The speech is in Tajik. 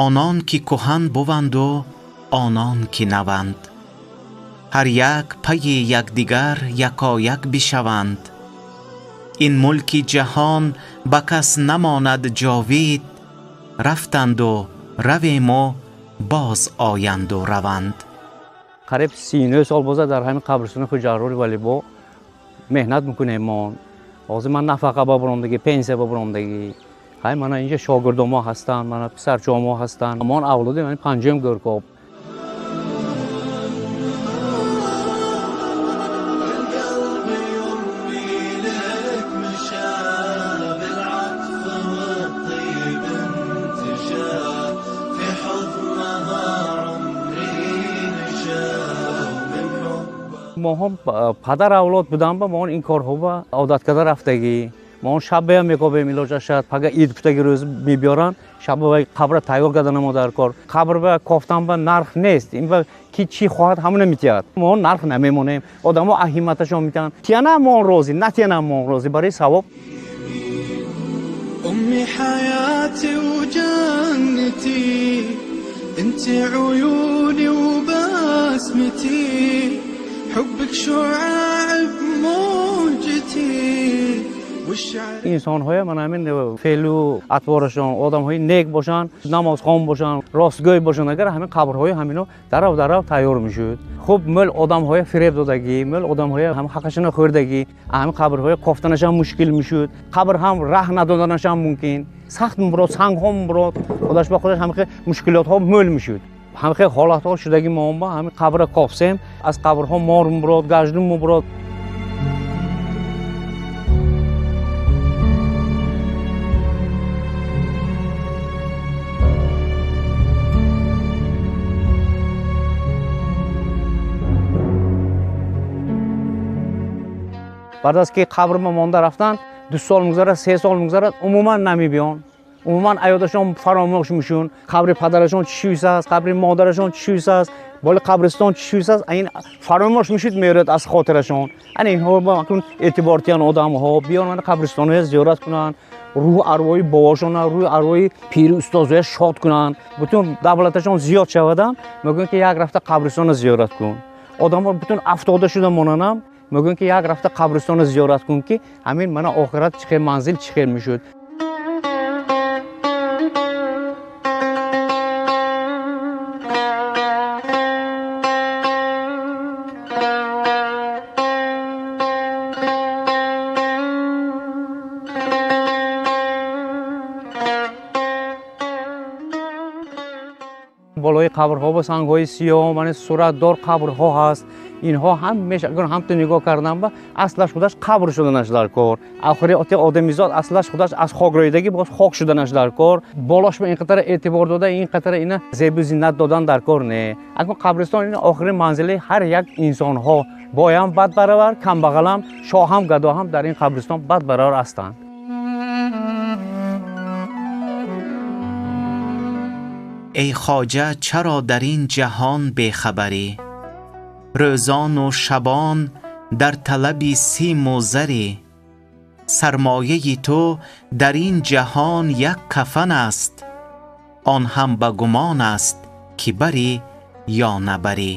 Онон ки кӯҳан буванду онон ки наванд. Ҳар як пайи якдигар якояк бишаванд. Ин мулки ҷаҳон ба кас намонад ҷовид, рафтанду равему боз оянду раванд. Қариб 39 сол боза дар ҳамин қабристони Хуҷаҳрори Валибо меҳнат мекунем мо. Ҳозир ман нафақа бабаромдагӣ, пенсия бабаромдагӣ. Ҳай мана инҷа шогирдомо ҳастанд, мана писарчомо ҳастанд. Мон авлоди ман панҷум гӯркоб. Моҳо падар авлод будам, ба мо ин корҳо ба одат карда рафтагӣ. Мо шабеам мекобем, илоҷа шад пага ид кутаги рӯз мебиёранд, шаба ва қабра тайёр кардана мо дар кор. Қабр ба кофтан ба нарх нест, ин ба ки чӣ хоҳад ҳамона метиҳад. Мо нарх намемонем, одамо аҳиматашон метиҳанд. Тиянам мо розӣ, натиянам мо розӣ, барои савоб. أمي حياتي وجنتي، انت عيوني وبسمتي، حبك شعاع بموجتي. Инсонҳое ман ҳамин феълу атворашон одамҳои нек бошанд, намозхон бошанд, ростгӯй бошанд, агар ҳамин қабрҳои ҳамино дарав дарав тайёр мешуд. Хуб, мӯл одамҳои фиреб додагӣ, мӯл одамҳои ҳам ҳаққашона хӯрдагӣ, ҳамин қабрҳои кофтанашам мушкил мешуд, қабр ҳам раҳ надоданашам мумкин, сахт мебурод, сангҳо мебурод, худаш ба худаш ҳамин мушкилотҳо мӯл мешуд. Ҳамин ҳолатҳо шудаги мо ба ҳамин қабра кофсем, аз қабрҳо мор мебурод, гаҷдум мебурод. Баъд аз ки қабрма монда рафтан, 2 сол мегузарад, 3 сол мегузарад, умуман намебиён. Умуман аёдашон фаромӯш мешун. Қабри падарашон чӣ аст, қабри модарашон чӣ аст, боли қабристон чӣ аст, ин фаромӯш мешуд, меорад аз хотирашон. Ана инҳо ба акнун эътибортиян одамҳо биён қабристонҳоя зиёрат кунанд, рӯҳу арвоҳи бобошона, рӯҳу арвоҳи пири устозоя шод кунанд. Бутун давлаташон зиёд шавадам, мегӯянд ки як рафта қабристонро зиёрат кун. Одамҳо бутун афтода шуда монанам, мегӯянд ки як рафта қабристонро зиёрат кун, ки ҳамин мана охират чӣ хел манзил чӣ хел мешуд. Болои қабрҳо бо сангҳои сиёҳ, мана суратдор қабрҳо ҳаст. Инҳо ҳамеша агар ҳам ту нигоҳ кардан ба аслаш худаш қабр шуданаш дар кор. Охири оти одамизод аслаш худаш аз хок рӯидагӣ боз хок шуданаш дар кор. Болош ба ин қадар эътибор дода, ин қадар ина зебу зинат додан дар кор не. Акнун қабристон ин охири манзили ҳар як инсонҳо. Боям бад баробар, камбағалам, шоҳам, гадоҳам дар ин қабристон бад баробар ҳастанд. Эй хоҷа, чаро дар ин ҷаҳон бехабарӣ? Рӯзону шабон дар талаби симу зарӣ. Сармояи ту дар ин ҷаҳон як кафан аст, он ҳам ба гумон аст ки барӣ ё набарӣ.